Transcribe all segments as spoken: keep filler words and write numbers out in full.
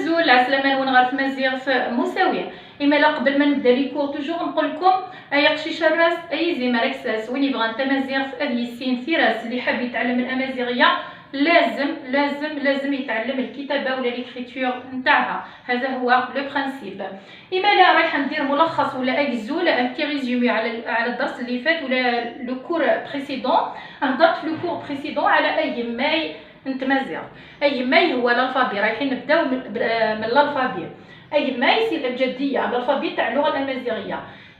Azul, ɛeslama-nwen ɣer tmaziɣt n usawi. Imala qbel ma nebda les cours, toujours nqul lkum, ay aqcic err-as, ay izimer kkes-as. Win yebɣan tamaziɣt ad yissin tira-s, اللي حاب يتعلم الأمازيغية لازم لازم لازم يتعلم الكتابة ولا l'écriture نتاعها. هذا هو le principe. Imala رايحة ندير ملخص ولا أجزول، un petit résumé على على الدرس اللي فات ولا le cours précédent. هضرت في le cours précédent على أيماي n tmaziɣt. أيماي هو l'alphabet، رايحين نبداو من, من l'alphabet. أيماي c'est الأبجدية، l'alphabet تاع اللغة الأمازيغية.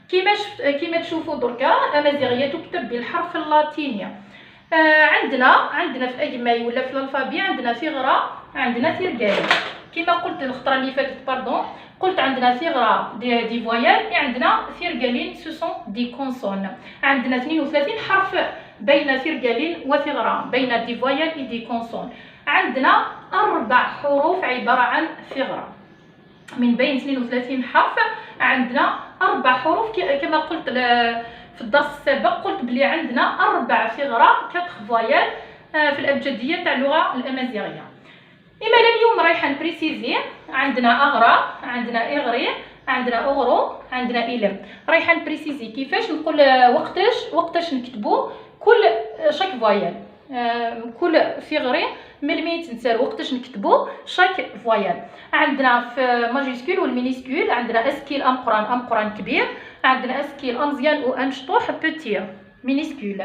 كيما شفت، كيما تشوفوا دركا، الأمازيغية تكتب بالحرف اللاتيني. آه، عندنا، عندنا في أيماي ولا في l'alphabet عندنا ثغرة، عندنا ثرقالين. كيما قلت الخطرة اللي فاتت، pardon، قلت عندنا ثغرة des voyelles، عندنا ثرقالين، ce sont des consonnes. عندنا اثنين وثلاثين حرف بين ثرقالين وثغرة، بين des voyelles et des consonnes. عندنا أربع حروف عبارة عن ثغرة. من بين اثنين وثلاثين حرف عندنا أربع حروف، كما قلت في الدرس السابق، قلت بلي عندنا أربع ثغرة، quatre voyelles، آه، في الأبجدية تاع اللغة الأمازيغية. إمالا اليوم رايحة نبريسيزي، عندنا أغرا، عندنا إغري، عندنا أغرو، عندنا إلم. رايحة نبريسيزي كيفاش نقول، آه، وقتاش، وقتاش نكتبو كل، آه، chaque voyelle. آه، كل ثغري ملميت نسال وقتاش نكتبو chaque voyelle. عندنا في majuscule وال minuscule، عندنا أسكيل أمقران، أمقران كبير، عندنا أسكيل أمزيان وأمشطوح، petit، minuscule.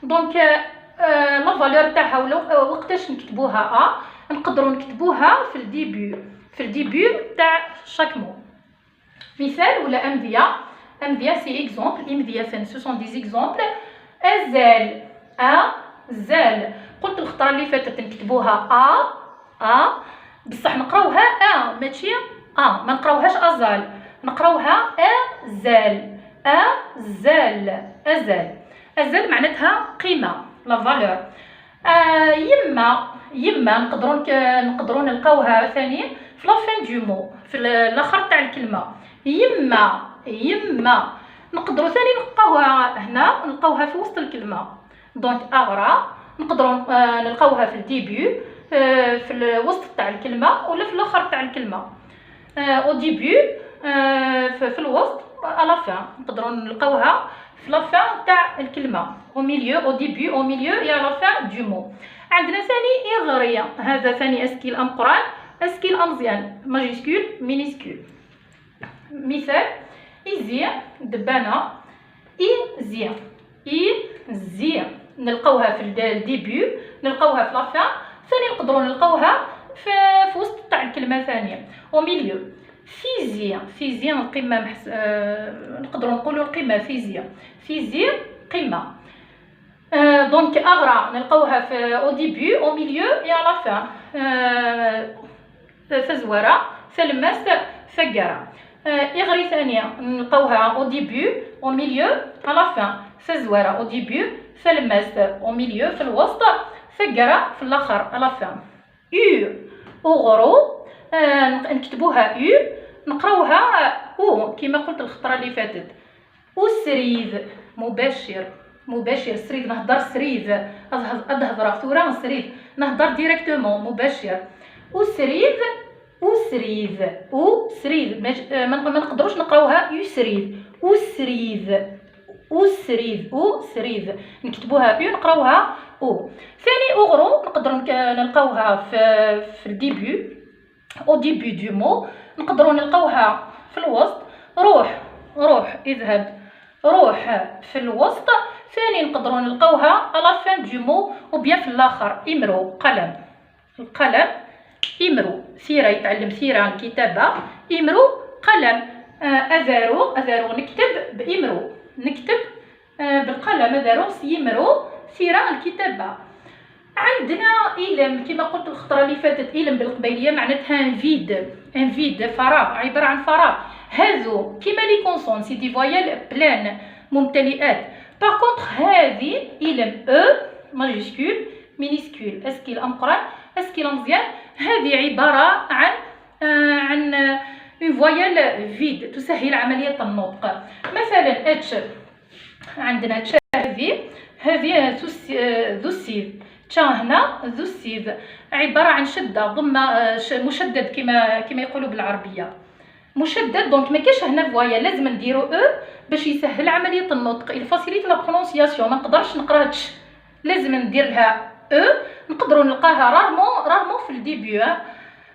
Donc، آه، la valeur تاعها ولا، آه، وقتاش نكتبوها، آه، نقدروا نكتبوها في ال début، في ال début تاع chaque mot. مثال ولا أمذية. أمذية c'est exemple، إمذية ثاني ce sont des exemples. أزال، أ، زال. قلت الخطرة اللي فاتت نكتبوها أ، أ، بصح نقراوها أ، ماشي أ، ما نقراوهاش أزال، نقراوها أزال، أزال، أزال. أزال معناتها قيمة، la valeur. آه، يما، يما نقدروا نك-، نقدروا نلقاوها ثاني في la fin du mot، في ال-، الاخر تاع الكلمه. يما، يما نقدروا ثاني نلقاوها هنا، نلقاوها في وسط الكلمه. Donc أغرا نقدروا، آه، نلقاوها في ال début، آه، في الوسط تاع الكلمه ولا في الاخر تاع الكلمه. آه، au début، آه، في، في الوسط، à la fin نقدروا نلقاوها في la fin تاع الكلمة، au milieu، au début، au milieu et à la fin du mot. عندنا ثاني إغري، هذا ثاني أسكيل أمقران، أسكيل أمزيان، majuscule، minuscule. مثال، إيزي، دبانة، إيزي، إيزي، نلقاوها في ال début، نلقاوها في la fin، ثاني نقدروا نلقاوها في، في وسط تاع الكلمة ثانية، au milieu. ثيزي، ثيزي القمة محس-، آه، نقدروا نقولوا القمة ثيزي. ثيزي قمة. آه، donc أغرا نلقاوها في، au début، au milieu et à la fin. آه، ثزوارة، ثلماست، ثقرة. آه، إغري ثانية نلقاوها au début، au milieu، à la fin. ثزوارة au début، ثلماست au milieu، في الوسط، ثقرة في الآخر، à la fin. U، أغرو، آه، نق-، نكتبوها U، نقراوها أو، كيما قلت الخطرة اللي فاتت. أسريد، مباشر، مباشر، سريد، نهضر سريد، أضه-، أضهضر ثورة سريد، نهضر directement، مباشر. أسريد، أسريد، أسريد، ما ج-، آه، ما نق-، ما نقدروش نقراوها يسريد، أسريد. أسريد، أسريد. نكتبوها U، نقراوها أو. ثاني أغرو نقدروا نك-، نلقاوها في، في ال début، au début du mot. نقدروا نلقاوها في الوسط. روح، روح، اذهب. روح في الوسط. ثاني نقدروا نلقاوها à la fin du mot ou bien في الآخر. إمرو، قلم. القلم، إمرو، ثيرة، يتعلم ثيرة، الكتابة، إمرو، قلم، آه، أذارو، أذارو، نكتب بإمرو، نكتب، آه، بالقلم، أذارو، سيمرو، ثيرة، الكتابة. عندنا إلم، كما قلت الخطرة اللي فاتت، إلم بالقبايلية معناتها vide، vide، فراغ، عبارة عن فراغ. هذو كيما les consonnes، c'est des voyelles pleines، ممتلئات. Par contre هذه إلم، E majuscule، minuscule، أسكيل أمقران، أسكيل أمزيان، هذه عبارة عن، آه، عن، آه، une voyelle vide، تسهل عملية النطق. مثلًا H، عندنا H هذه، هذه ذو الس-، آه، ذو السيف. شا هنا ذو السيف، عبارة عن شدة، ضمة، آه، ش-، مشدد كما، كما يقولوا بالعربية. مشدد، donc ما كاش هنا voyelle، لازم نديرو E باش يسهل عملية النطق، il facilite la prononciation، ما نقدرش نقرا تش، لازم ندير لها E. نقدروا نلقاها rarement، rarement في ال début، ها.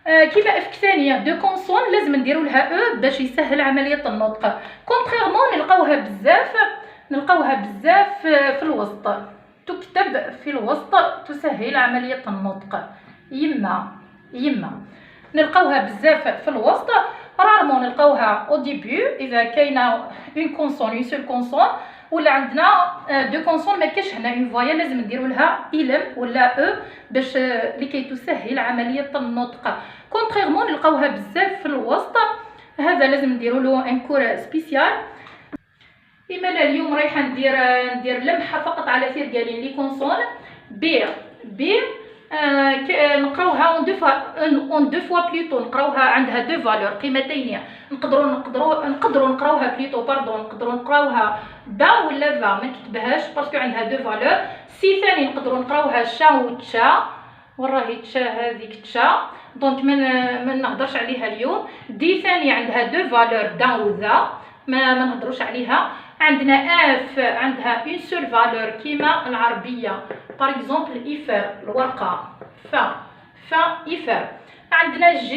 آه، كيما افك ثانية deux consonnes لازم نديروا لها E باش يسهل عملية النطق. Contrairement نلقاوها بزاف، نلقاوها بزاف في الوسط، تكتب في الوسط، تسهل عملية النطق. يما، يما. نلقاوها بزاف في الوسط، rarement نلقاوها au début إذا كاينة une consonne، une seule consonne، ولا عندنا، آه، deux consonnes، ما كاش هنا une voyelle، لازم نديروا لها إلم ولا E باش، آه، لكي تسهل عملية النطق. Contrairement نلقاوها بزاف في الوسط، هذا لازم نديروا له un cours spécial. إمالا اليوم رايحة ندير، ندير لمحة فقط على ثيركالين les consonnes. B، B، آه، ك-، آه، نقراوها en deux fois، en deux fois plutôt، نقراوها عندها deux valeurs، قيمتين. نقدروا، نقدروا، نقدروا نقراوها plutôt، pardon، نقدروا نقراوها با ولا فا، ما نكتبهاش parce que عندها deux valeurs. C ثاني نقدروا نقراوها شا وتشا، وراهي تشا هذيك تشا، donc ما ن-، ما نهضرش عليها اليوم. D ثاني عندها deux valeurs، دا وذا، ما، ما نهضروش عليها. عندنا F عندها une seule valeur كيما العربية، par exemple إفر، الورقة، ف، ف، إفر. عندنا G،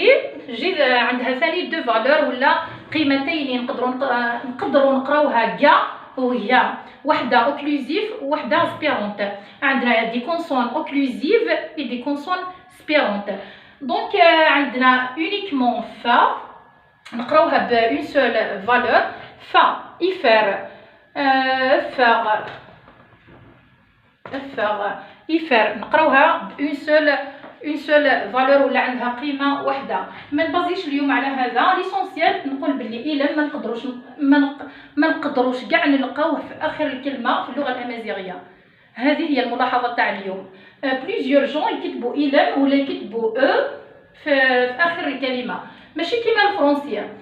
G عندها ثاني deux valeurs ولا قيمتين، نقدروا نق-، نقدروا نقراوها كا وهي، وحدة occlusive ووحدة aspirante. عندنا des consonnes occlusives et des consonnes aspirantes. Donc، آه، عندنا uniquement ف، نقراوها ب une seule valeur، ف، إفر، آه، فغ، فغ، إفر، نقراوها ب une seule، une seule valeur ولا عندها قيمة واحدة. ما نبازيش اليوم على هذا، l'essentiel نقول باللي إلا ما نقدروش، ما نق-، ما نقدروش كاع نلقاوه في آخر الكلمة في اللغة الأمازيغية. هذه هي الملاحظة تاع اليوم. آه، plusieurs gens يكتبوا إلم ولا يكتبوا E في، في آخر الكلمة، ماشي كيما الفرنسية.